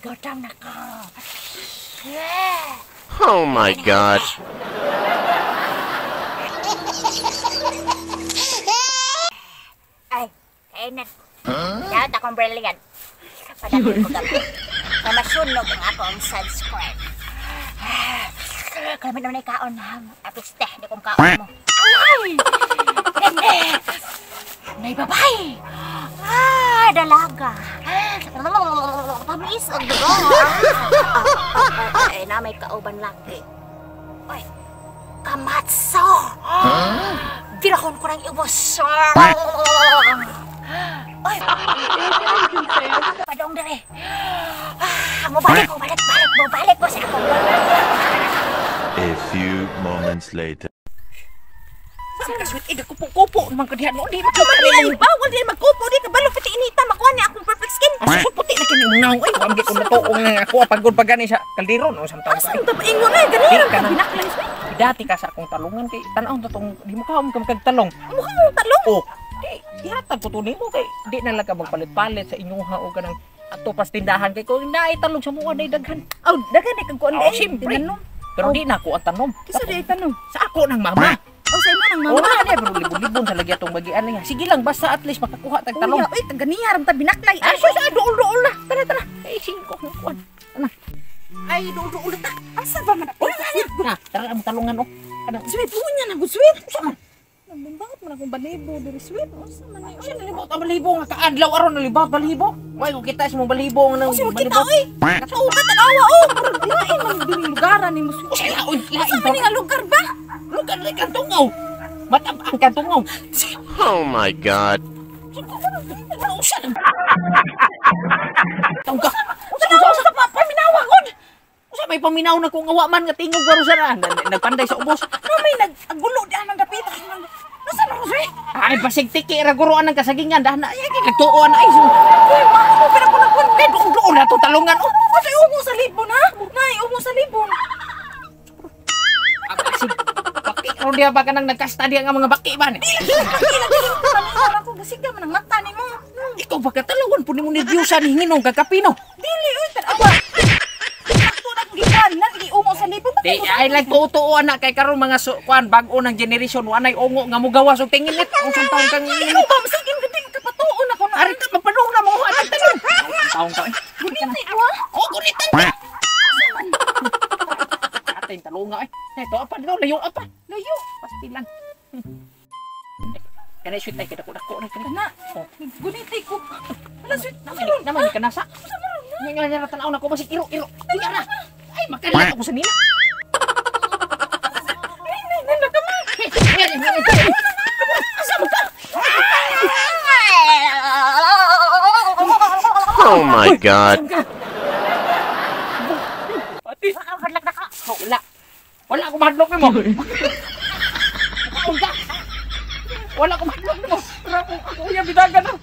Gutom na ko. Yeah. Oh my God. Ay, kainit. Dapat akong brilliant. Padagin ko gabi. Na masunog ang akong sunscreen. Kaya naman ay kaon ha. Apiste, di kong kaon mo. Ay! Ganda! Nay babay! Ah, dalaga. Tamis ang dugo. Ay, na may kauban laki. Ay, kamatso! Birahon ko ng ubos. Ay, padong dere. Ah, mo balik ko, balik, balik mo, balik ko sa ako. A few moments later. Sweet, eh, kupo-kupo naman ka diha no, di Ay, bawal din magkupo di kabalo pati inita makuha ni akong perfect skin. Asa puti na kini ngaw ay wag ko natuong nga ako pagod pa gani sa kaldero no samtang Asa ta ba ingon ay gani Di ra ka na. binaklan sweet. Dati ka sa akong talungan kay tan-aw to tong di mo kaom kag talong. Mukha mo talong. Oh, di ihatag ko to nimo kay di na lang ka magpalit-palit sa inyuha o kanang ato pas tindahan kay kung naay talong sa mua nay daghan. Aw, daghan di kag kuan Oh, di. siyempre. Tinanom. Pero di na ako ang tanom. Kisa di ay tanom. Sa ako ng mama. Aw, sa imo nang Oo mama. na niya, pero libon-libon sa lagi atong bagian niya. Sige lang, basta at least makakuha tag talong. Uya, uy, taganiya ram ta binaklay. Ay, sus, ay, duol-duol na. Tara, tara. Ay, singko. Kuan. Ana. Ay, duol-duol na ta. Asa ba man ako? Na, tara ang talungan, oh. Kanang, Sweet, unya na gud sweet. usa man. Nagbumbakot man akong balibo diri sweet. Usa man ni. Usa na libot ang balibo nga kaadlaw aron na libot balibo. Way ko kita sa mong balibo nga nang Usa makita oy. Nakauka tan-awa oh. Murag lain man diri lugaran nimo sweet. Usa laon, lain Asa man ni nga lugar ba? Lugar ni kantungaw. Matab ang kantungaw. Oh my God. Usa na. Tawag ka. Usa, Tanawa usa, usa. sa pa paminawa gud. Usa may paminaw na kung awa man nga tingog waro sa na. Nagpanday sa ubos. No may nag-agulo di anang dapita. Nasa na ko sweet? Ay, basig tiki ra guruan ang kasagingan dahna. Ay, nagtuon ay. Uy, mao pero ko na kun. Kay duol na to talungan oh. Kasi ungo sa libon ha? Nay, ungo sa libon. Basig baki ron diha ba kanang nagkasta diha nga mga baki ba ni? Dili dili paminaw ako gasiga man ang mata nimo. Ikaw ba katalawan po nimo ni Diyosa ni hinginong kagkapino. Dili uy tan-awa. Ato na kong gikan, na giungo sa libon. Di ay lang tuo anak kay karon mga kuan bag-o ng generation wa nay ungo nga mugawas og tingin nit. Unsang taon kang Ikaw ba masigin ka din kapatuon ako na. Ari ka mapadung na mo anak tanon. Taon ka eh. Guniti ko ha. Oh, gunitan ka. Atay talunga eh. Ito apa dito layo apa. Layo. Pasti lang. Kanay sweet ay kadako dako na kani. Kana. Oh. Guniti ko. Wala sweet. Naman naman ni kanasa. Nga nga nga tanaw na ko basig iro iro. Uy ara. Ay makanat ako sa nina. Asa mo ka? Oh my God. Pati. Wala. Wala akong mahadlok nimo. Wala ka. Wala akong mahadlok nimo. Ako iya bidagan na.